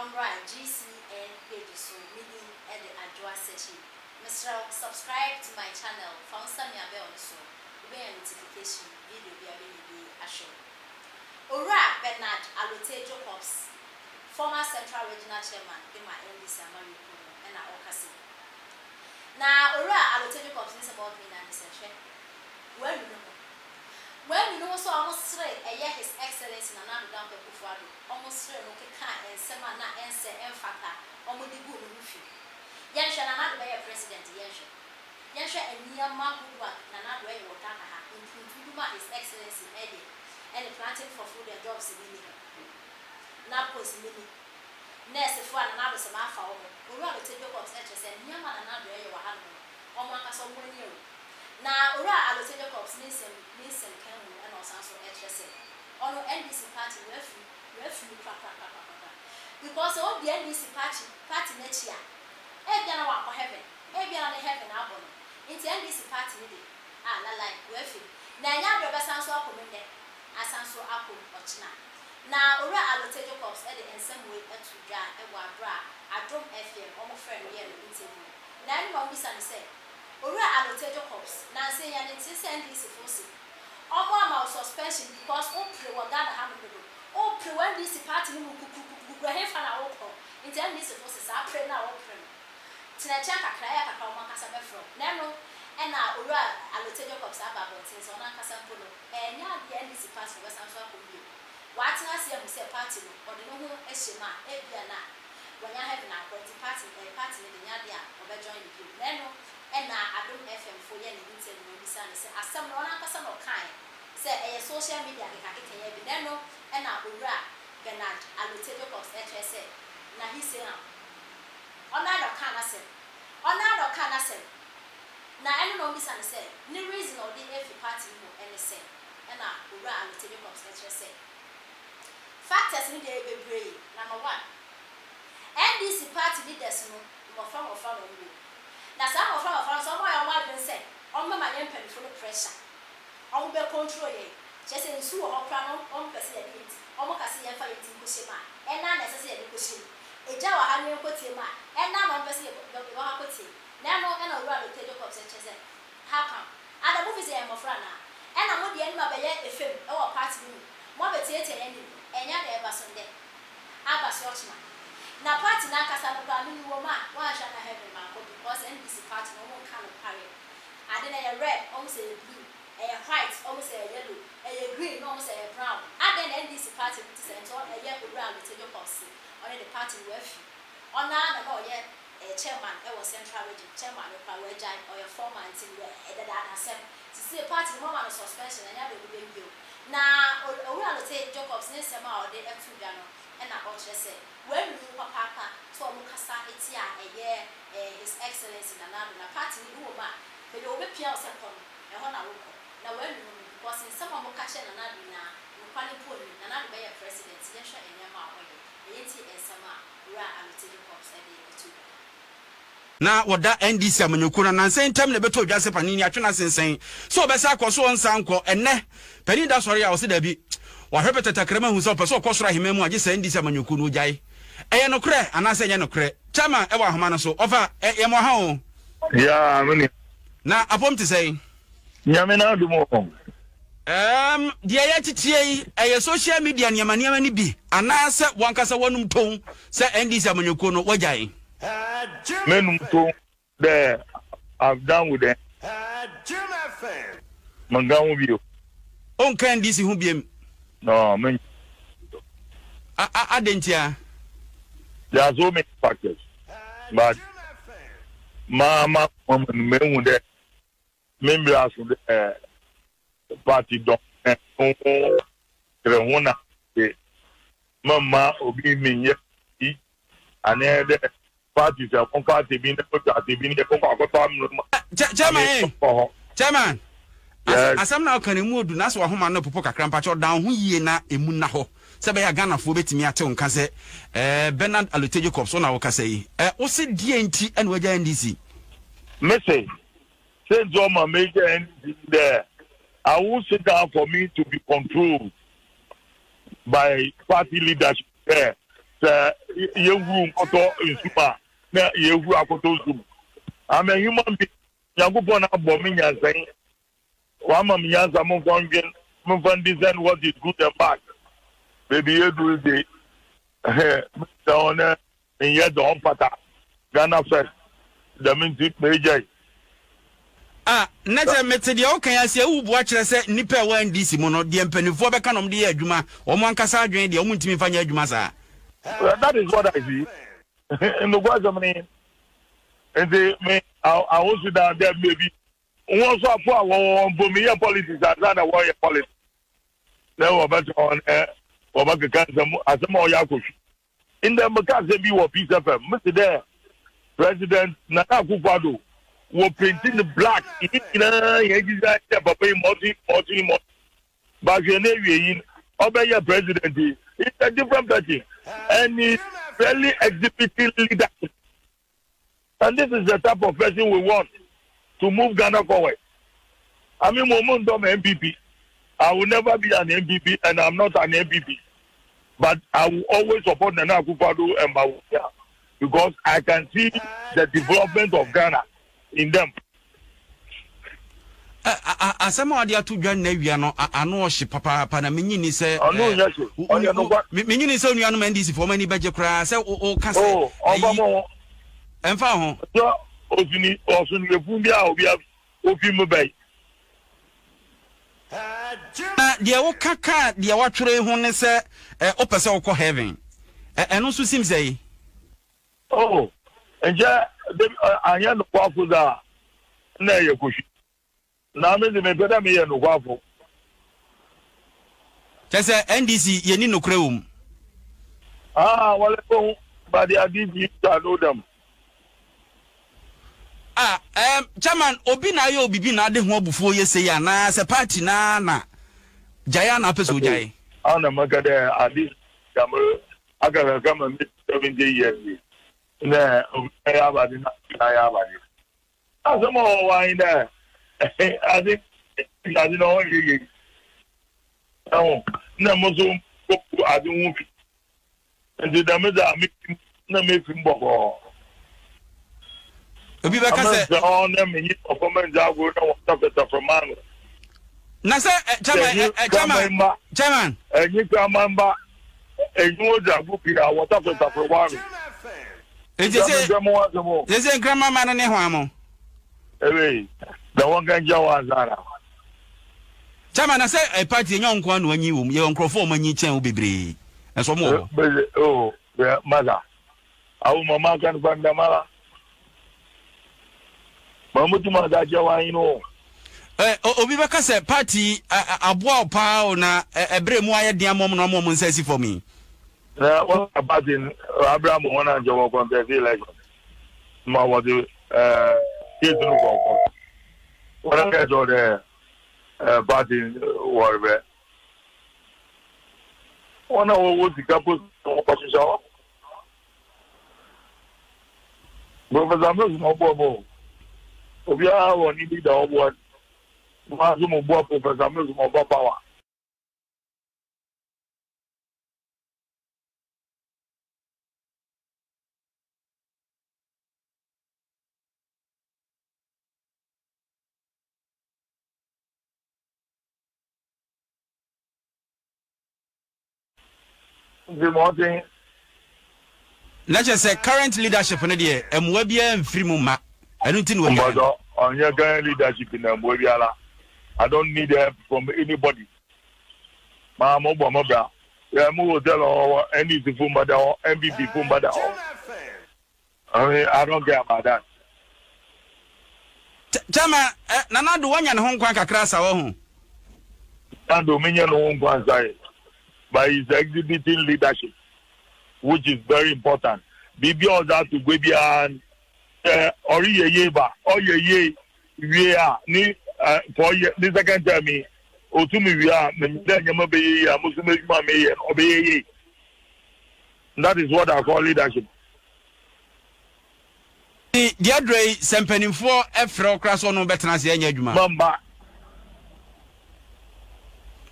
mbra GCN page so me din de Adwoa Sekyi mesrɛ wo subscribe to my channel fa wo nsa mia bell no so wobɛnya notification video bia bɛnya bi ahwɛ. Owura Bernard Allotey Jacobs former Central Regional Chairman de ma NDC amanyɔkuo no na ɔrekasa yi. Na Owura Allotey Jacobs ne nsɛm a ɔreka nyinaa ne sɛ hwɛ wanu ne ho wanu ne ho sɛ wɔsere ɛyɛ His Excellency Nana Addo Dankwa Akufo Addo wɔseree no kekaa nsɛm a na ɛnsɛ ɛmfata wɔde guu ne ho fi. Yɛnhwɛ, Nana Addo bɛyɛɛ President, yɛnhwɛ. Yɛnhwɛ nneɛma ahodoɔ a Nana Addo ɛyɛ wɔ Ghana ha, mpuntu dwuma a His Excellency ɛyɛ, ɛne Planting for Food and Jobs no ni, NABCOS no ni, nɛɛsefoɔ a Nana Addo sɛ mafa wɔn. Owura Allotey Jacobs ɛkyerɛ sɛ nneɛma a Nana Addo ɛyɛ wɔ hanom no, wɔn ankasa wɔn ani awu. Na Owura Allotey Jacobs ne nsɛm ne nsɛmka mu no ɛna ɔsan so ɛkyerɛ sɛ, Ɔno NDC party no wafiri wafiri mu korakorakorakora because sɛ odi NDC party party no akyi a ebia na wankɔ heaven ebia na ne heaven abɔ no nti NDC party no de ah lalai wafiri na ɛnyɛ adeɛ ɔbɛsan nso akɔ mu nnɛ asan nso akɔ mu ɔkyena na Owura Allotey Jacobs de nsɛm wei to dwa wɔ aberɛ a Adom FM wɔn frɛɛ no yɛɛ no interview na ɛno na wɔbisa no sɛ Owura Allotey Jacobs nansa yi yɛn ntee sɛ NDC foɔ se Ɔmo ama wo suspension because wo pere wɔ Ghana ha nom dodo. Wo pere wɔ NDC party no mu kukurukukukuru ɛhefa na wo kɔ? Nti NDC fo se saa pere no a wo pere no tena nkyɛn kakra ɛyɛ kakra ɔmo ankasa bɛfrɛ wo. Na ɛno ɛna Owura Allotey Jacobs aba abɔnten sɛ ɔno ankasa mpo no ɛnyɛ adeɛ a NDC party no ɔbɛsan so akɔ mu bio. Watena ase ahu sɛ party no ɔde ne ho hyɛ mu a ebia na wanya heaven akɔ nti party no ɛɛ party no de nyɛ adeɛ a ɔbɛ join no bio. Na ɛno Ɛna Adom FM foɔ yɛɛ ne interview na ɔbisaa no sɛ asɛm no ɔno ankasa na ɔkaeɛ sɛ ɛyɛ social media kekakekeyɛ bi na ɛno ɛna Owura Bernard Allotey Jacobs ɛkyerɛ sɛ na he say am ɔno ara na ɔkaa n'asɛm ɔno ara na ɔkaa n'asɛm na ɛno na ɔbisa no sɛ ne reason a ɔde afi party no mu ɛne sɛn ɛna Owura Allotey Jacobs ɛkyerɛ sɛ factors no deɛ ɛyɛ bebree number one NDC party leaders no mmɔfra mmɔfra na wɔn wɔ mu. Na saa mmɔfra mmɔfra no nso wɔn ayɛ wɔn adwene sɛ wɔn bɛma yɛn mpanyinfo no pressure, wɔn bɛ control yɛn, kyerɛ sɛ nsu wɔ hɔ koraa no wɔn mpɛ sɛ yɛde yɛn ti, wɔn ka sɛ yɛn fa yɛn ti nkɔ hyɛ mu a, ɛna na ɛsɛ sɛ yɛde kɔ hyɛ mu, egya wɔ ha na yɛn kɔ tie mu a, ɛna na wɔn pɛ sɛ yɛbɛkɔ akɔ tie mu, na ɛno ɛna Owura Lotee Jacobs kyerɛ sɛ how come? Ada mo fi sɛ yɛyɛ mmɔfra anaa? Ɛna mo deɛ anim abɛyɛ efem wɔ party no mu, mo abɛtiatia yɛn anim, ɛnyɛ ade a ɛba so ndɛ. aba so ɔkyena. Na party no ankasa no koraa me me wɔ mu a woanhwɛ a na heaven mankɔ because NDC party no ɔmo nka nokware. Ade no ɛyɛ red ɔmo sɛ ɛyɛ blue, ɛyɛ white ɔmo sɛ ɛyɛ yellow, ɛyɛ green na ɔmo sɛ ɛyɛ brown. Adɛn na NDC party no te saa nti ɔno ɛyɛ Owura Allotey Jacobs se ɔno de party no wafi. Ɔno ara na na ɔyɛ chairman wɔ central region, chairman no koraa wagyae ɔyɛ former nti no ɛdadaadasɛm. Sesei party no moama no suspension ɛnyɛ ade a ɔde bɛwie o. Na Owura Allotey Jacobs ne nsɛm a ɔde too dwa no na ɔkyerɛ sɛ wanu ne ho papaapa sɛ ɔmo kasa tia ɛyɛ His Excellency Nana Addo na party no bi wɔ mu a baabi a wɔbɛpia wo sɛ kɔ no ɛhɔ na wokɔ na wanu ne ho because nsɛm a ɔmo ka kyerɛ Nana Addo nyinaa nokware mpo nnim. Nana Addo bɛyɛɛ president yɛnhwɛ nneɛma a ɔyɛ na yɛntie nsɛm a Owura Allotey Jacobs de too dwa. Na wɔda NDC amanyɔkuo no nnansa yi ntam na ɛbɛtɔ dwa sɛ panin yi atwe no asensɛn sɛ ɔbɛsan akɔ so ɔnsan nkɔ. Ɛnnɛ, panin da sɔre a ɔse dabi. Wahwɛ pɛtɛ takrama ahu sɛ ɔpɛ sɛ ɔkɔ soro aheman mu a gye sɛ NDC amanyɔkuo no ɔgyae. Ɛyɛ nokorɛ anaasɛ ɛnyɛ nokorɛ? Chairman wɔ ahoma no so. Ɔfa, ɛ, yɛma wo ha o. Yeah, me nua. Na apɔm te sɛn? Nyame n'adom o. Erm, deɛ yɛteteɛ yi, ɛyɛ social media nneɛma nneɛma no bi anaasɛ w'ankasa w'anom tow sɛ NDC amanyɔkuo no woagyae? M'anum tow dɛ I've done with them. Menka ho bio. Wonka NDC ho biom? No, menka ho bio. A, a, adɛn ntia? There are so many factors, but ma ma ma mehu dɛ Me mbra so dɛ party dɔm no ho kyerɛ ho na adze, mamma obi mennyɛ biribi anaa dɛ party sɛ wɔmfa atɛbi na motwa atɛbi no yɛbɔkɔ akɔtɔ amena mu Chairman ame eh, kɔ hɔ. Chairman, as, Yes. asɛm na ɔka no emu odu na sɛ wahoma no popo kakra mpakyɛ ɔdan ho yie na emu nna hɔ sɛ ɛbɛyɛ a Ghanafoɔ bɛtumi ate wo nka sɛ eh, Bernard Allotey Jacobs wo na wokasa yi eh, wo se deɛ nti ɛna wagya NDC? Mese Sɛ ɔma megya NDC nye dɛ I won't sit down for me to be controlled by party leadership dɛ. Sɛ yɛhuru nkɔtɔ nsu mu a, na yɛhuru akɔtɔ nsu mu. I'm a human being. Nyankopɔn abɔ me nyansa yi. Wama me nyansa momfa ndwen, momfa ndiscern what is good and bad. Baabi yɛduru de, mesrɛ wo na nnyɛ dza ɔmmfata. Ghana first, dɛm ntsi megyae. Ah, na sɛ mete deɛ woka yi ase a, wobu akyerɛ sɛ nnipa a ɛwɔ NDC mu no, deɛ mpanimfoɔ bɛka na wɔde yɛ adwuma, wɔn ankasa adwene deɛ, wɔntumi mfa nyɛ adwuma saa. Well, that is what I see. Nokwasɛm ni. Nti me ahosu da dɛ maybe wɔn nso afo a wɔwɔ wɔn mpo meyɛ politics ansa na wɔyɛ politics. Na wɔbɛtena hɔ na wɔbɛkeka nsɛm asɛm a ɔyɛ akɔhwi. Ndɛ mekã asɛm bi wɔ Peace FM, mese dɛ President Nana Akufo-Addo wɔ painti no black, hɛn nyina hɛn gyedzi ara nye dɛ papa yi ma ɔtse ma ɔtse ma ɔtse but hwɛ n'ewiei yi ɔbɛyɛ president yi, he's a different person and he's really exhibiting leadership. And this is the type of person we want to move Ghana forward. I mean, Momundom NPP. I will never be an NPP and I'm not an NPP. But I will always support Nana Akufo-Addo and Bawumia because I can see the development of Ghana in them. Asɛm a wɔde ato dwa nnɛ awia no, ano ɔhye papaapa na menye nni sɛ Ɔno nyɛ hye, ɔyɛ nokwa. Menye nni sɛ onuanom NDC foɔ wɔn ani bɛgye koraa sɛ woka sɛ Oh, ɔmfa mo ho. Ɛmfa wo ho. Sɛ osuni ɔsonuyɛfun bi a obi ofi mu bɛyi. Na deɛ woka kaa deɛ woatwerɛ yi ho ne sɛ wopɛ sɛ wokɔ heaven. Ɛno nso sim sɛi? Oh, nkyɛ dabi annyɛ nokwafo dze a, nna eyɛ kohwi. Na me dze mepɛ dɛ meyɛ nokwafo. Kyerɛ sɛ NDC yɛnni nokorɛ wɔ mu. Ah, wɔle bohu, but they are DCs, I know them. Ah, um, chairman, obi na ayɛ obibi na ade ho abufuo yɛ sei anaa sɛ party naa na gyae a na apɛ sɛ ogyae? Ana mɛka dɛ ade dɛm Aka kakra ma mesi 70 years yi na obi ayɛ abade na ayɛ abade. Asɛm a ɔwɔ hɔ ara nye dɛ ade ade na ɔnyɛ yie. Ɛho na mo nso mogu ade ho fi. Nti dɛm dze a mefi na mefi mu bɔkɔɔ. Obi bɛka sɛ. Amɛnsa hɔ na menye mboframba nndzi agor na wɔtafɛtafɛr m'ano. Na sɛ ɛ chairman ɛ chairman chairman. Enye kraman mba enye hɔn dzi agor pii a wɔtafɛtafɛr w'ano. Enti sɛ sɛ nkraman mma no ne hwan mo? Ewei, na wɔnka nkyerɛ wo ansaana. Chairman, na sɛ ɛ party ɛnyɛ wo nko ara na wanyi wɔ mu, yɛwɔ nkurɔfoɔ a wɔanyi kyɛn wo bebree, nso wɔn wɔ hɔ. Bese, oh, masa. Awo ma maka no fa ndɛmara. Ma mutum adze akyerɛ w'ahen o. Ɛ, obi bɛka sɛ party yi aboa wo paa o, na ɛberɛ mu ayɛ den ama wɔn na wɔama wɔn nsa asi fam yi. Na wɔka party no aber ama hɔn a nkyɛ wɔ contest election ma wɔdze case no kɔɔ court. Wɔn aka kyerɛ wo dɛ party wɔrebrɛ. Wɔn a wɔwɔ sika post wɔkɔhyehyɛ hɔ. Professor Mills na ɔboa mu o. Obiara wɔ ne leader a ɔboa no. Mo ara nso mo boa Professor Mills ma ɔba power. Nti ma ɔten. Na kyerɛ sɛ current leadership no deɛ mmoa biara mfiri mu mma ɛno nti na wagyae no. Mpatsɔ ɔnyɛ current leadership na mmoa biara I don't need help from anybody maa mo bɔ mo bra yɛ mo hotel wɔ hɔ NDC fo mba da hɔ NPP fo mba da hɔ. I mean, I don't care about that. Chairman, eh, Nana Addo wanya ne ho nkwan kakra sa wahu. Nana Addo menya ne ho nkwan sa ye. But he's exhibiting leadership, which is very important. Biribi a ɔdze ato gua biara sɛ ɔreyɛ yie ba, ɔyɛ yie wie a ne fɔ ɔyɛ ne second term yi otumi wie a menyim dɛ nneɛma bɛyɛ yie a mo nso m'edwuma a meyɛ no ɔbɛyɛ yie. That is what I call leadership. Nti deɛ adura yi sɛ mpanimfoɔ frɛ wo koraa sɛ ɔne wo bɛtena ase ɛnyɛ adwuma. Mamba.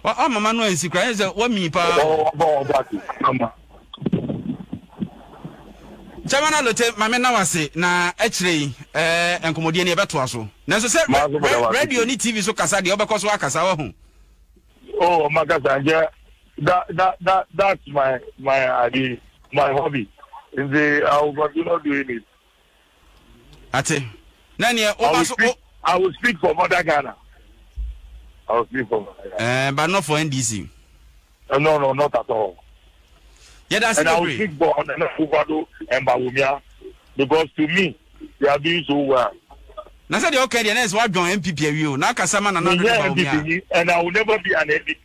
Wa mama no ansi koraa ɛnyɛ sɛ wamii paa. Wɔn wɔn party mama. Chairman Alote, ma menna wo ase na akyire yi eh, nkɔmmɔdie no yɛbɛtoa so. Nanso sɛ Maa so meda wo ase radio pii. ne TV so kasa deɛ wobɛkɔ so akasa, wahu. Oh, makasa nkyɛ that that that that's my my ade my hobby. Nti I will continue doing it. Ate. Na neɛ I woba will so speak o. I will speak for mother Ghana. I will speak for mother Ghana. Eh, but not for NDC. No, no, not at all. Yɛda ase And I will bebree. speak for Nana Akufo-Addo and Bawumia because to me they are doing so well. Na sɛ deɛ ɔka deɛ na ɛsɛ wadwɔn NPP awie o na akasa ma Nana Addo ne Menyɛ Bawumia. NPP ni and I will never be an NPP.